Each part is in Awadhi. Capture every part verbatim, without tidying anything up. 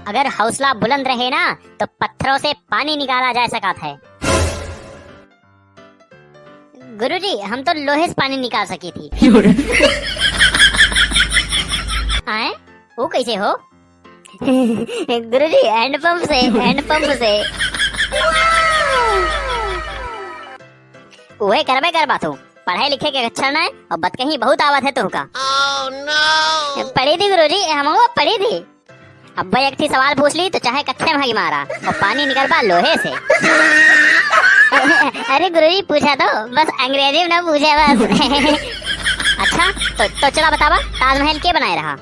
अगर हौसला बुलंद रहे ना, तो पत्थरों से पानी निकाला जा सकत है। गुरुजी, हम तो लोहे से पानी निकाल सकी थी। आए? वो कैसे हो? गुरुजी, हैंडपंप से, हैंडपंप से। उहे करबे करबा तू। पढ़े लिखे के अक्षर ना है और बतकही बहुत आवत है तुहका। पढ़ी थी गुरुजी, हम वो पढ़ी थी। अब भाई एक ठी सवाल पूछ ली तो चाहे कत्थे में ही मारा और पानी निकलबा लोहे से। अरे गुरुजी पूछा तो, बस अंग्रेजी में ना पूछे बस। अच्छा तो, तो चला बतावा, ताजमहल के बनाए रहा?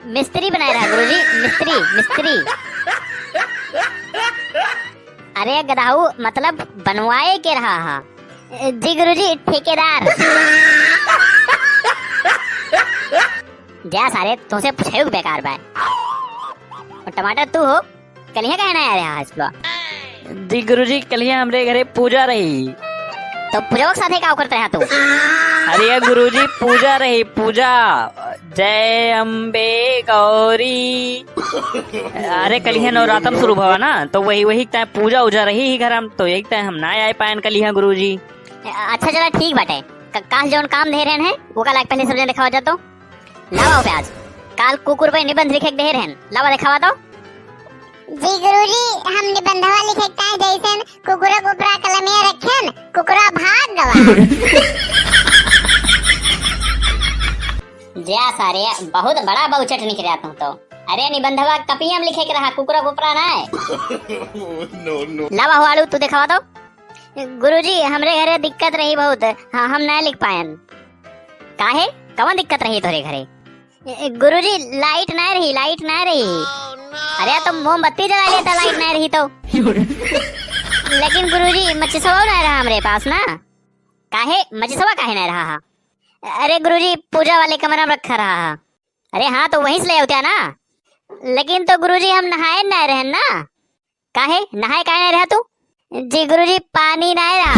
मिस्त्री बनाए रहा गुरुजी, मिस्त्री, मिस्त्री। अरे गधाऊ, मतलब बनवाए के रहा हा। जी गुरुजी, ठेकेदार। जा सारे, तोसे पूछे बेकार बा। और टमाटर तू हो, कलिया काहे ना आया रहा आज बा? जी गुरुजी, कलिया हमरे घरे पूजा रही। तो पूजवा के साथे का करत रहा तू? अरे गुरुजी, पूजा रही, पूजा। जय अम्बे गौरी। अरे, कलिया नवरातम शुरू भवा ना, तो वही, वही टाइम पूजा उजा रही ही घर हम, तो यही टाइम हम ना आए पायन कलिया गुरुजी। अच्छा, चला, ठीक बाटे। क-, काल जौन काम दे रहन है, वो का लाग पहले सब जने दिखावा जातो। लावा हो प्याज, काल कुकुर पे निबंध लिखे के दे रहन, लावा दिखावा तो। जी गुरुजी, हम निबंधवा लिखे के ताई जैसन कुकुरा कुपरा कलमिया रखेन, कुकुरा भाग गवा। जा सारे, बहुत बड़ा बहुचट निकला तू तो। अरे निबंधवा कपिया में लिखे के रहा, कुकुरा कुपरा ना है। No, no। लावा हो आलू, तू दिखावा तो। गुरुजी, हमरे घरे दिक्कत रही बहुत, हाँ, हम ना लिख पायन। काहे? कवन दिक्कत रही तोरे घरे? ए, गुरुजी, लाइट ना रही, लाइट ना रही। अरे, तो मोमबत्ती जला लेता, लाइट ना रही तो। लेकिन गुरुजी, मचिसवा ना रहा हमरे पास ना। काहे? मचिसवा काहे ना रहा हा? अरे गुरुजी, पूजा वाले कमरा में रखा रहा हा। अरे हाँ, तो वहीं से ले आते ना। लेकिन तो गुरुजी, हम नहाए ना रहन ना। काहे? नहाए काहे नहीं रहा तू? जी गुरुजी, पानी नहीं रहा।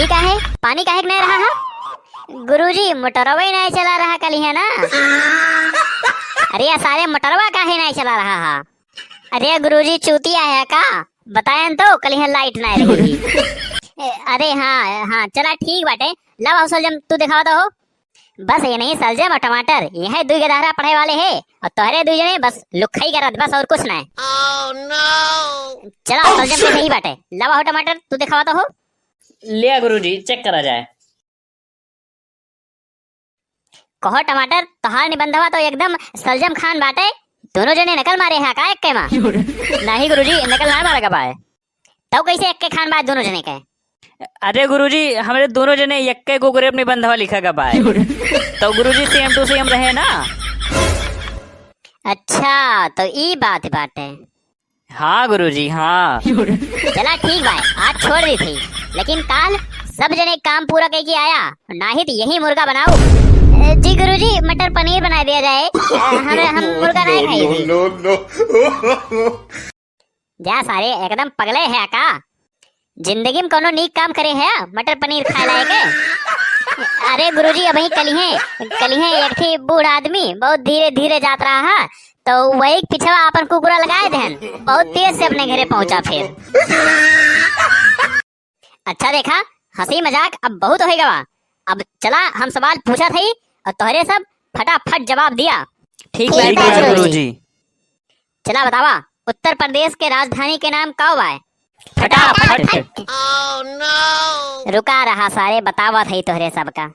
ई काहे? पानी काहे के नहीं रहा है? गुरुजी, मोटरवा ही नहीं चला रहा कल, है ना? अरे, ये सारे मोटरवा काहे नहीं चला रहा है? अरे गुरुजी, चूतिया है का? बताएन तो, कल यहाँ लाइट नहीं रही। ए, अरे हाँ, हाँ, चला ठीक बाटे। लावा हो सलजम, तू दिखावा तो हो। बस ये नहीं सलजम और टमाटर, यही दुई गदहरा पढ़े वाले है और तोहरे दुई जने बस लुखई करत, बस और कुछ नहीं। चला सलजम के सही बाटे, लावा हो टमाटर, तू दिखावा तो हो। लिया गुरुजी, चेक करा जाए। कहो टमाटर, तोहार निबंधवा तो एकदम सलजम खान बाटे। दोनों जने नकल मारे हैं का एक्के मा? नहीं गुरुजी, नकल ना मारा गवा है। तब कैसे एक्के खान बा दोनों जने के? अरे गुरुजी, हमरे दोनों जने एक्के कुकुरे अपने बंधवा लिखा गवा है। तो गुरुजी same to same रहे ना। अच्छा, तो ई बात बाटे। हाँ गुरुजी, हाँ। चला ठीक बा, आज छोड़ दी थी, लेकिन काल सब जने काम पूरा करके आया, नाही तो यही मुर्गा बनाओ। ए, जी गुरुजी, मटर पनीर बना दिया जाए। ए, हम, हम मुर्गा नहीं खाई थी। No, no, no। जा सारे, एकदम पगले है का? जिंदगी में कोनो नीक काम करे है, मटर पनीर खाए लायक है? अरे गुरुजी, अबही कलिहे, कलिहे एक ठी बूढ़ आदमी बहुत धीरे धीरे जात रहा है, तो वही पिछवा अपन कुकुरा लगाए देहन, बहुत तेज से अपने घरे पहुंचा फिर। अच्छा देखा, हंसी मजाक अब बहुत हो गवा। अब चला, हम सवाल पूछत हई और तोहरे सब फटाफट जवाब दिया। ठीक ठीक बा, बा गुरुजी। गुरुजी। चला बतावा, उत्तर प्रदेश के राजधानी के नाम का बा? फटाफट। फटाफट। रुका रहा सारे, बतावत हई तोहरे सबका।